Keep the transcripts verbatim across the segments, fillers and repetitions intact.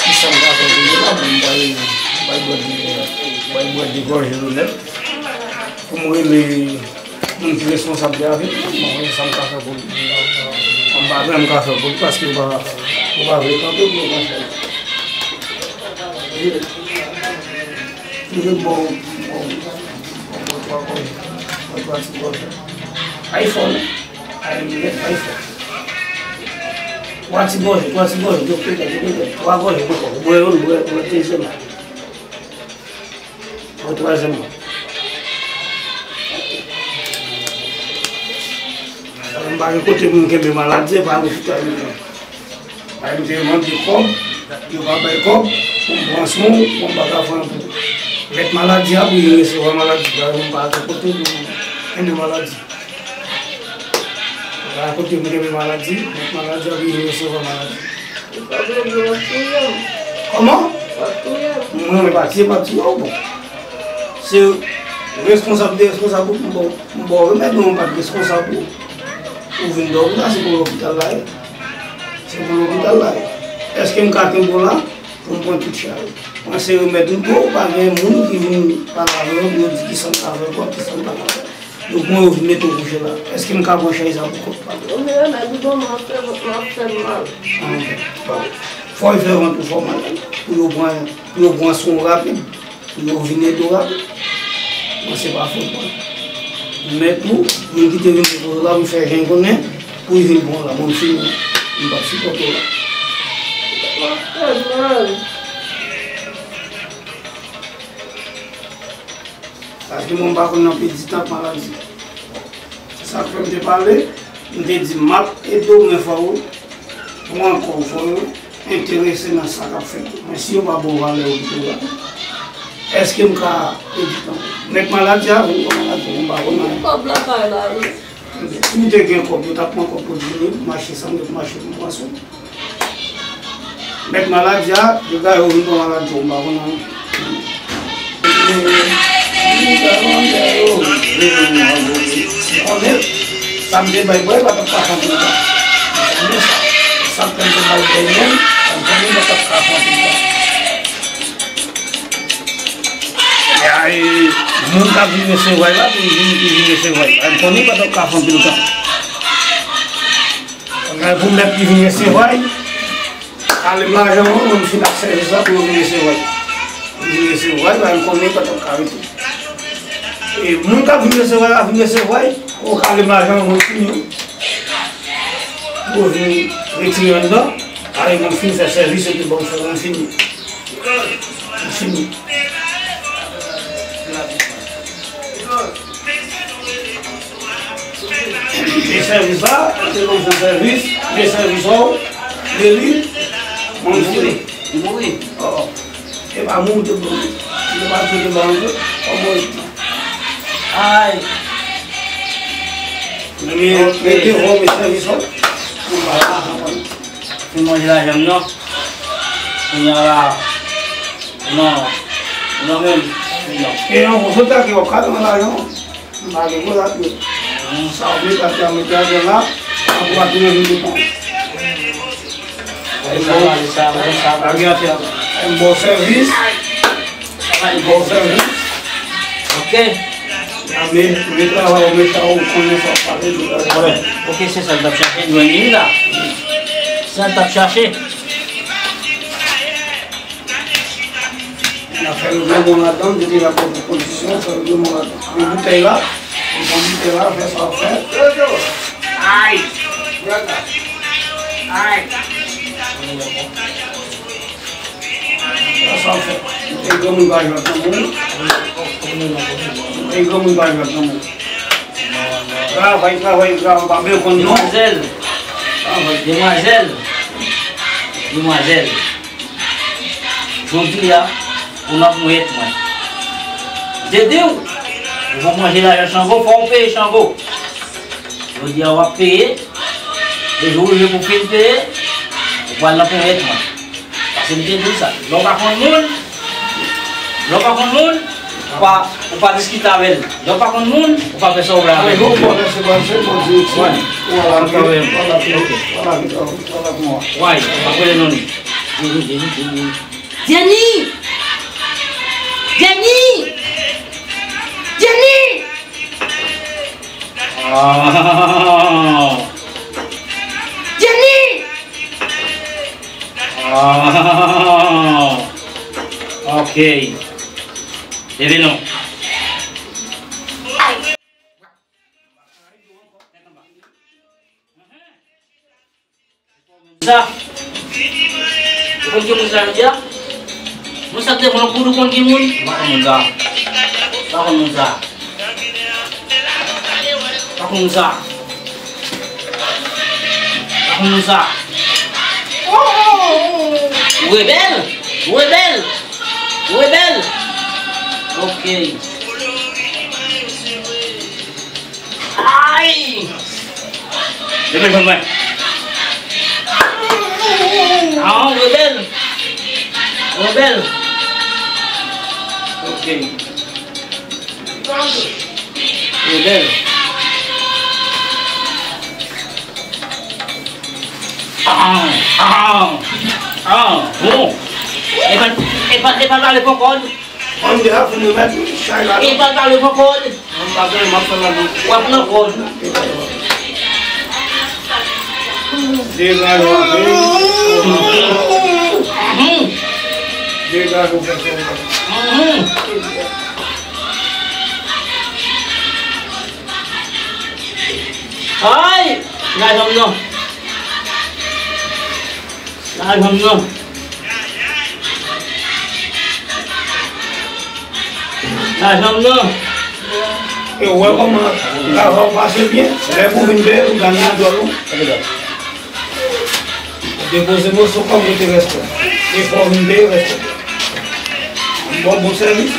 Ki sa m ka fè pou yo la, bon, m pral, m pral bwè de, m pral bwè de gòje lonèt. Pou m rele moun ki responsab de avèk mwen, bon, e sa m ka fè pou li. Mwen pa vrèman ka fè pou li, paske yo pa, yo pa vle kanpe pou yo konn fè. Li vle bon, bon, bon, bon, twa gòje, bon, twa ti gòje. Ay fò, non. Ay, li vle, ay fò. Twa ti gòje, twa ti gòje, de pete, de pete, twa gòje, de pete. Bwè youn, bwè, bwè dezyèm. Bwè twazyèm nan. M pa gen kote pou m kenbe maladi, e pa lopital m ye. Bagay m te mande kòb, yo pa bay kòb, pou m pran swen w, pou m pa ka pran pou. Mèt maladi a pou yo resevwa maladi, bagay m pa gen kote pou m kenbe maladi. Pa gen kote pou m kenbe maladi, mèt maladi a pou yo resevwa maladi. Ou pa vle di w ap touye m? Kòman? W ap touye m? Mwen, mwen pa tiye, pa tiye w, bon. Se responsab de responsab ou, m ba w, m ba w remèd, mwen, mwen pa t responsab ou. Ou vin dòmi la, se pou lopital la ye. Se pou lopital la ye. Èske m ka kenbe w la pou m pran tout chaj ou? Mwen se remèd m ba w, pa gen moun ki vin pale avè w, yo di ki sa m ka fè pou w, ki sa m pa ka fè. Yo pran yo vin mete w kouche la. Èske m ka pran chaj sa pou kont pa m? Ou vin remèd ou ban mwen ap fè, ap fè m mal. Ah, ok. Fò yo fè vant ou fè w mal. Pou yo pran, pou yo pran swen w rapid. Pou yo vin ede w rapid. Mwen se pa fòt mwen. Mèt ou, moun ki te vin pou la, pou fè jan konnen, pou l vin pran la. Mwen m fini. M p ap sipòte w la. Paske mwen m pa konn nan pedi tan ak maladi. Se sa k fè m te pale, m te di m ap ede w, men fò w pran kò w, fò w enterese nan sa k ap fèt yo. Men si yo pa ba w valè yo kite w la, èske m ka ede w? Mèt maladi a, vin pran maladi, mwen m pa konn anyen. Kòb lakay la, wi. Si m te gen kòb, yo t ap pran kòb pou di m mache, sa m t ap mache pou m pran swen. Mèt maladi a, yo gaye w vin pran maladi w, m pa konn anyen. Konnen sa m te bay bwè, pa t ap ka fè anpil tan. Konnen sa, sa m te bay bwè menm, sa m konnen pa t ap ka fè anpil tan. E, e, moun k ap vin resevwa l la, pou vin, ki vin resevwa l. M konnen pa t ap ka fè anpil tan. Pou mèt ki vin resevwa l, kale m lajan mwen, mwen m fin ak sèvis la pou yo vin resevwa l. Vin resevwa l, m konnen pa t ap ka rete. E moun k ap vin resevwa l la, vin resevwa l, ou kale m lajan mwen, mwen fini. Pou yo vin retire anndan, kale mwen fin fè sèvis epi ban m fè mwen fini. Mwen fini. De sèvis la, se konsa sèvis, de sèvis ou, de li, moun mouri. Li mouri. Oh, oh. E pa moun te mouri. Li pa te mouri, kòman? Ay. Men, men devan, men sèvis ou, moun pa la, fin manje lajan m non. Kounye a la, non, non menm, non. E yon gwo sòt la ki w ap ka nan lajan. M pa gen gwo lapye. Sa w mete atè a, mete atè la, apre w ap vin depan. Lage atè a. M ba w sèvis. M ba w sèvis. Ok. Ame, men travay ou, men sa ou konnen sa w pale de travay. Ok, se sa l t ap chache, jwenn li la. Sa l t ap chache. N a fè l byen bon ladan, depi l ap pran pou kondisyon, fè l byen bon ladan. Men boutèy la, li pran boutèy la, fè sa w fè. Ay! Ay! Sa w fè. Te granmoun pa jwèt nan moun. Te granmoun pa jwèt nan moun. Travay, travay, travay, pa byen konn non. Demwazèl. Travay. Demwazèl. Demwazèl. Jodi a, ou nan ponyèt mwen. M te di w, ou pou manje lajan Chango, fò w peye Chango. Jodi a, w ap peye. E jou rive pou fin peye, ou pral nan ponyèt mwen. Paske m te di w sa. Lè w pa konn moun, Lè w pa konn moun, ou pa, ou pa diskite avè l. Lè w pa konn moun, ou pa fè sa w vle avè l. Bon, bon, mèsi, bon, se bon, di, di. Wè. Ou ala, ou ala, ou ala, ou ala, ou ala, ou ala. Why? Pa kwè non li. Jenny! Jenny! Jenny! Ah. Jenny! Ah. Ok. Leve non. Sa. Ou konn ki moun sa yo di a? Moun sa k te pran koud ou konn ki moun? M pa konn moun sa. M pa konn moun sa. M pa konn moun sa. M pa konn moun sa. Rebèl! Rebèl! Rebèl! Ok. Ay! Leve jwenn mwen. Ah, rebèl. Rebèl. Ok. Rebèl. Ah, ah, ah, bon. E pa, e pa, e pa pale pokòn. Ann deja fin remèt chay la. E pa pale pokòn. Ann pa pale, m ap fè la non. W ap nan kòn. Degaje w ap vin. Mhm. Degaje w fè sa. Mhm. Ay! Lajan m nan. Lajan m nan. Lajan m nan. E w wè kòman lajan w pase byen? Lè pou vin peye, pou gade nan djòl ou. Depoze moso kòb ou te reste. E fò w vin peye reste. Bon, bon sèvis.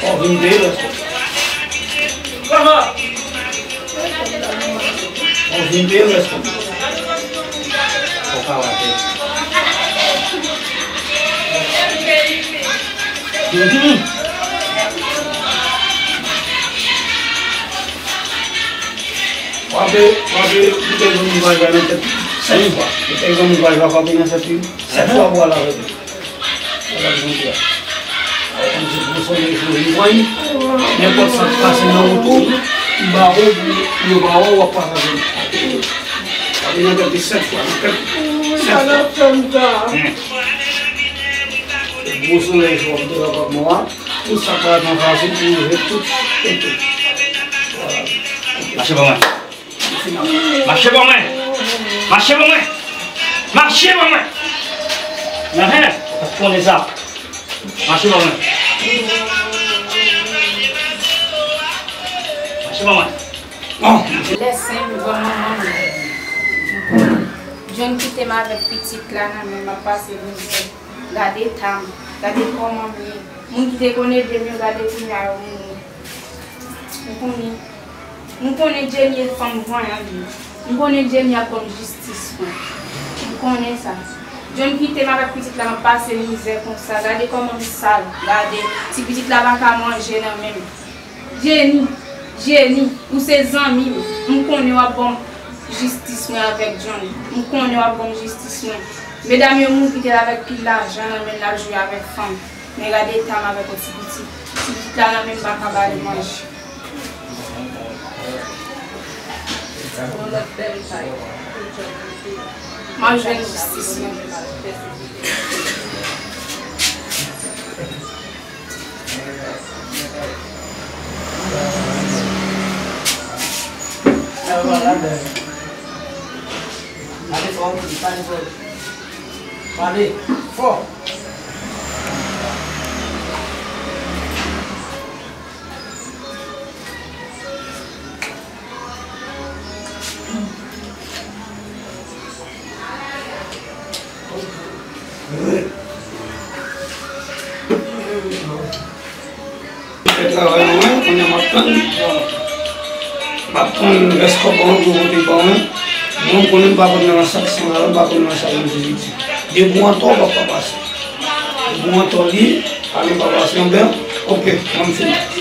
Fò w vin peye reste. Ou vin peye rès kòb. Ou ka wate. Mhm. W ap, w ap, ou te jwenn yon bagay nan tèt sèt fwa. Ou te jwenn yon bagay w ap nan tèt li sèt fwa pou al avè li. Wala, jodi a. Kòmsi pou solèy fò vin pran li. Nenpòt sa k pase nan wout ou, li ba ou, li ba ou, w ap pataje li. Sa vin nan tèt li sèt fwa, nan tèt sèt fwa. Gwo solèy fò, m te kapab mò a. Tout sa pa nan fason pou rive tout, tout, tout. Wala. Mache ban mwen. Mache ban mwen! Mache ban mwen! Mache ban mwen! Enhen, ou konnen sa. Mache ban mwen. Mache ban mwen. Lè sen m, granmanman m. John kite m avèk pitit la nan men m, m ap pase mizè. Gade eta m, gade kòman m ye. Moun ki te konn ede m yo, gade kounye a yo mouri. M konnen, m konnen Jenny e fanm vanyan li ye. M konnen Jenny ap ban m jistis mwen. M konnen sa. John kite m avèk pitit la, m ap pase mizè konsa. Gade kòman m sal. Gade, ti pitit la pa ka manje nan men m. Jenny, Jenny, ou se zanmi m. M konnen w ap ban m jistis mwen avèk John. M konnen w ap ban m jistis mwen. Medam yo mouri kite l avèk pil lajan nan men l, l ap jwe avèk fanm. Men gade eta m avèk yon ti pitit. Ti pitit la nan men m pa ka ba li manje. M ap jwenn jistis mwen. Pale fò, pale fò. Pale fò. Fè travay mwen, kounye a m ap tann. M ap tann rès kòb an pou vote ban mwen. Mwen, m konnen m pa konn nan sa k san la, m pa konn nan sa k nan Jezikri. Depi w antò, w p ap pa pase. Depi w antò li, Ale papa, se yon bèl. Ok, mwen fini.